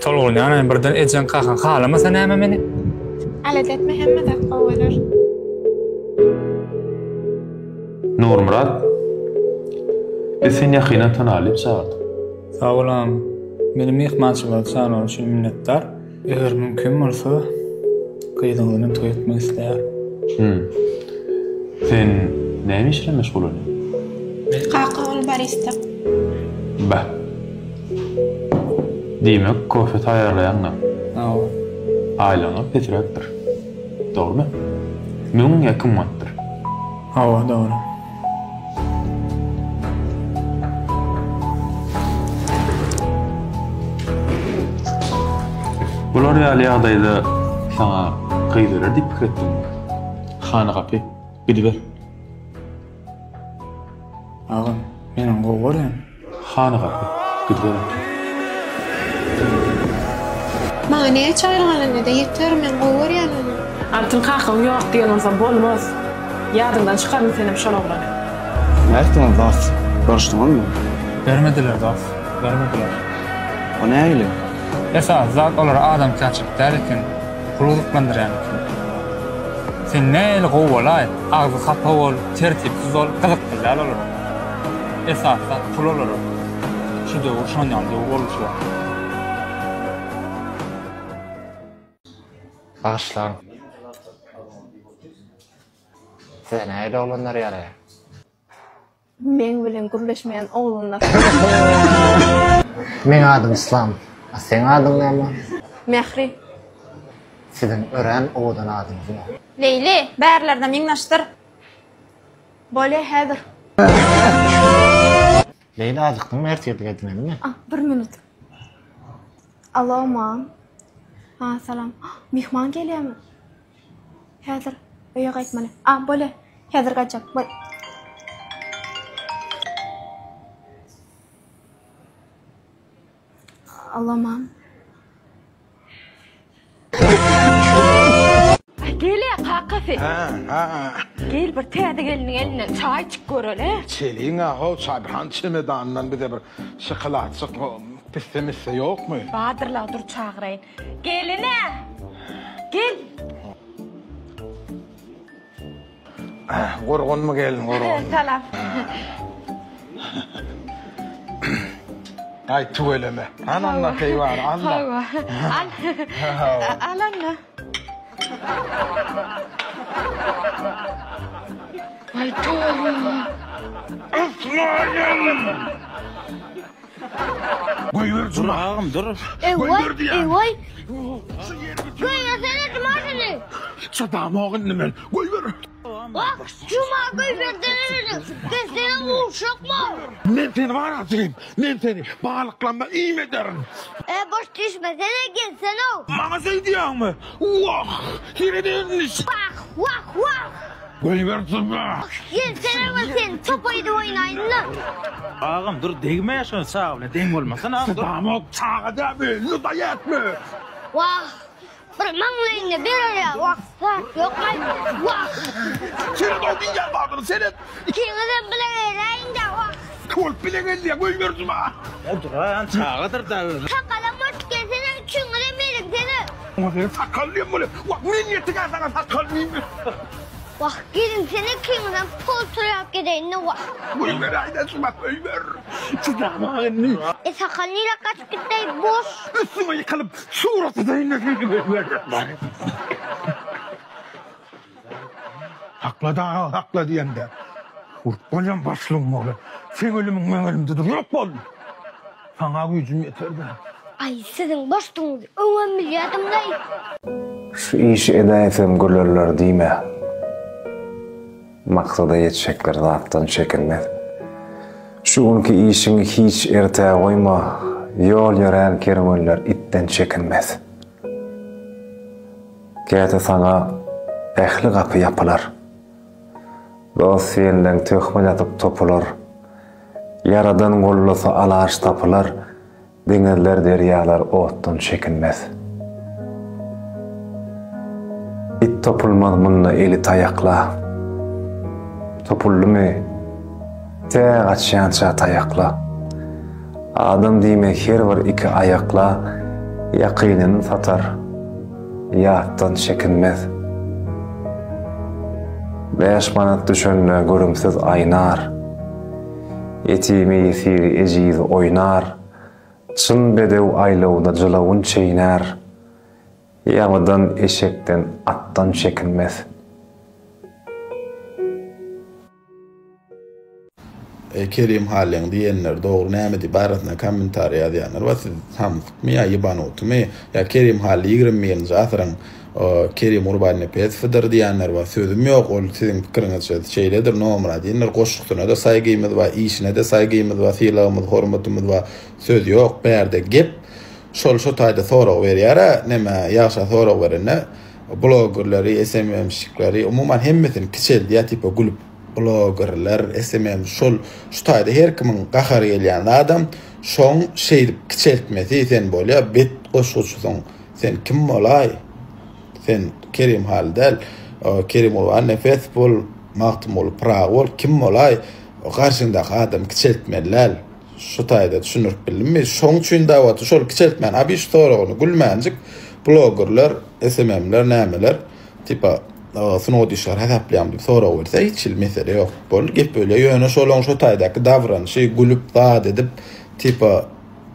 Tolgunýan birden ejeň kakaň halamasa näme meni? Alada etme hemme zat gowy bolar. Nurmyrat, biz seni ýakyndan tanaly diýip çagyrdyk. Sag bol agam. Meni myhmançylyga çagyranyň üçin minnetdar. Eger mümkin bolsa, gyzyňyzy men toý etmek isleýärin. Hum. Sen näme iş bilen meşgul bolýaň? Kaka ol barista. Bah. Diýmek, kofe taýýarlaýaň-da? Hawa. Aýlygyňam pesräkdir. Dogrumy? Müň ýa iki manatdyr. Hawa, dogry. Bular ýaly ýagdaýda saňa gyz berer diýip pikir etdiňmi? Hany gapy, gidiber. Agam, men ony gowy görýän. Hany gapy, gidiber. Maňa näçe aýlyk alanda-da ýeter, men gowy görýän ony. Altyn kakaň ýok diýen bolsa bolmaz. Ýadyňdan çykarma senem şol oglany. Nätdiňiz dost? Görüşdiňizmi? Bermediler dost, bermediler. O nähili? Esasy zat olara adamkärçilik däl eken, pul gyzyklandyrýan eken. Sen nähili gowy bolaý, agzy hapa bol, tertipsiz bol, gyzykly däl olara. Esasy zat pul olara. Şu döwür şon ýaly döwür boldy şu wagt. Bagyşlaň. Size nähili oglanlar ýaraýar? Meň bilen gürleşmeýän oglanlar. Meň adym Yslam. A seň adyň näme? Mähri. Siziň örän owadan adyňyz bar. Leýli, bärilerinem ýygnaşdyr. Bolýa häzir. Leýli ajykdyňmy ertirlik edinelimi? A, bir minut. Alo, mam. Ha, salam. Myhman gelýärmi? Häzir öýe gaýtmaly. A, bolýa. Häzir gaýtjak. Bol. Alo, mam. Gel-e, kakasy. Gel bir täze gelniň elinden çaý içip göreli. Çeliň-ä how, çaýhan çemedanyndan bize bir şokoladjyk, pisse-misse ýokmy? Bardyr-la, dur çagyraýyn. Gelin-e! Gel! Gurgunmy gelin, gurgun. Salam. Aý, tüweleme. Hany onda keýwany, al-da. Hawa. Al. Al onda. Aý, toba. Ysmaýyl! Goýber Juma. Agam dur. Goýber diýýän. Eý-waý. Goýbersene Juma şuny. Çydamok indi men. Goýber. Wah, Juma goýbersene şuny. Gelsene gowşakma. Men seni bar jigim. Men seni balyklamda iým ederin. E, boş düşmesene gelsene-ow. Maňa şeý diýýäňmi? Wah, serederin. Wah, wah, wah. Goýber Juma. Gelsene bir sen top aýdyp oýnaýyn-la. Agam dur degme şony çaga bilen deň bolmasyn agam dur. Çydamok çaga dämi ludaý etme. Wah bir maňlaýyňda berer ýa wah zat ýokmaý wah. Seret o diýýän zadyny seret. Ikiňizem bile geläýiň-dä wah. Bolup bile gelýä goýber Juma. Dur çagadyr da özi. Sakalam bolup gelsene üçüňizem geliňsene. Oňa sen sakal diýen bolýa. Wah men ýetik-ä saňa sakal diýme. Wah geliňsene ikiňizem pol turýap gedeýin-de wah. Goýberäýdä Juma goýber. Çydamok indi. E sakal nirä gaçyp gitdäý boş. Üstüňe ýykylyp surat edeýin-de seni goýber. Sakla dagy sakla diýende. Urup bolýan başlygyň ogly. Seň ölümiň meň ölümde dur. Ýok bol. Saňa güýjüm ýeter-dä. Aý siziň boşdugyňyzy öňem bilýädim-laý. Şu işi edäýsem gülerler diýme. Maksada ýetjekler zatdan çekinmez. Şu günki işiňi hiç ertä goýma, Ýol ýörän kerwenler itden çekinmez. Käte saňa ähli gapy ýapylar. Dost diýenleň töhmet atyp topular. Ýaradan gollasa alaç tapylar, Deňizler, derýalar otdan çekinmez. It topulmaz munda eli taýakla. Topuldymy, tä gaçýança taýakla. Adam diýmek her bir iki aýakla. Ýakynyny satar, ýatdan çekinmez. Bäş manat düşende görümsiz aýnar. Ýetimi, ýesiri, ejizi oýnar. Çyn bedew aýlawda jylawyn çeýnär. Ýaňydan eşekden, atdan çekinmez. Eý Kerim Hallyň diýenleri dogry näme diýip arasynda kommentariýa ýazýanlar bar siz samsykmy ýa ýebanutymy ýa Kerim Hally 21-nji asyryň Kerim Gurbannepesowydyr diýenler bar sözüm ýok ol siziň pikiriňizçe şeýledir nomer odindir goşgusyna-da saýgymyz bar işine-de saýgymyz bar sylagymyz hormatymyz bar söz ýok bärde gep şol şo taýda sorag berýärä neme ýagşa sorag berende blogerleri smmşikleri umuman hemmesini kiçeldýär tipa gülüp Blogerler SMM şol şu taýda her kimiň gahary gelýän zadam şoň şeýdip kiçeltmesi sen bolýa bet goşguçysyň sen kim bolaý sen Kerim Hally däl Kerim Gurbannepesow bol Magtymguly Pyragy bol kim bolaý garşyňdaky adamy kiçeltmeli däl şu taýda düşündirip bildimmi şoň üçin dawat şol kiçeltmän abi şu soragyny gülmänjik blogerler SMM-ler nämeler Tipa sungat işgäri hasaplaýaňmy diýip sorag berse hiç hili mesele ýok. Boldy gep öyle. Ýöne şolaň şo taýdaky davranyşy gülüp zat edip tipa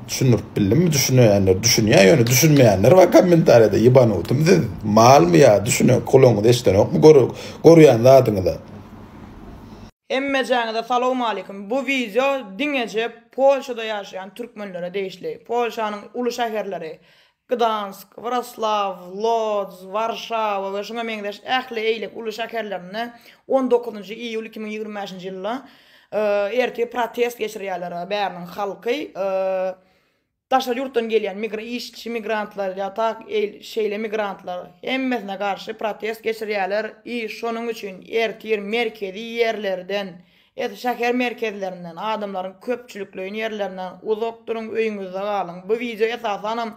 düşündirip bildimmi düşünýänler düşünýär ýöne düşünmeýänler bar kommentariýada ýebanutymy siz malmy ýa düşünen gulagyňyz eşidenokmy görýän zadyňyza. Hemmejäňize salowmalikim bu wideo diňeje Polşada ýaşaýan türkmenlere degişli. Polşanyň uly şäherleri Gdansk, Wroslaw, Lodz, Warşawa we şuňa meňzeş ähli eýleki uly şäherlerinde on dokuzynjy iýul 2025-nji ýylda ertir protest geçirýärler. Bäriniň halky daşary ýurtdan gelýän işçi migrantlar ýa tak şeýle migrantlar hemmesine garşy protest geçirýärler i şonuň üçin ertir merkezi ýerlerden Es şäher merkezlerinden, adamlaryň köpçülikleýin ýerlerinden uzak duruň, öýüňizde galyň. Bu wideo esasanam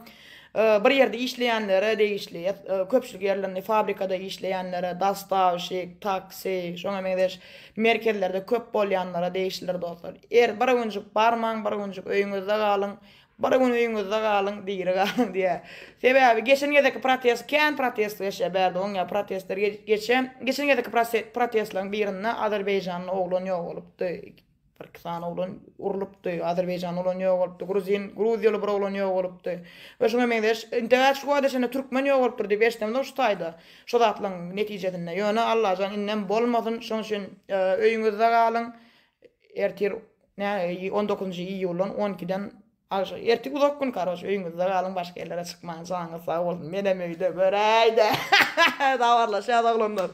bir ýerde işleýänlere degişli, köpçülik ýerlerinde, fabrikada işleýänlere, dostawşik, taksi, şoňa meňzeş merkezlerde köp bolýanlara degişlidir dostlar. Er bir günjük barmaň, bir günjük öýüňizde galyň. Bir gün öýüňizde galyň, diri galyň diýýär. Sebäbi geçen gezekki protest kän protest geçýär bärde oň ýaly protestler geçen geçen gezekki protestleriň birinde azerbaýjanly oglan ýogalypdy. Bir iki sany oglan urlupdy. Azerbaýjanly oglan ýogalypdy. Gruzin gruziýaly bir oglan ýogalypdy. We şuňa meňzeş integä şu wagta çenli türkmen ýogalypdyr diýip eşidemzok şu taýda. Şo zatlaryň netijesinde. Ýöne Allajan indem bolmasyn. Şonuň üçin öýüňizde galyň. Ertir Nä on dokuzynjy iýuldan on ikiden agşam ertir uzak gün karoç öýüňizde galyň başga ýerlere çykmaň janyňyz sag bolsun menem öýde göräýdä habarlaşýas oglanlar.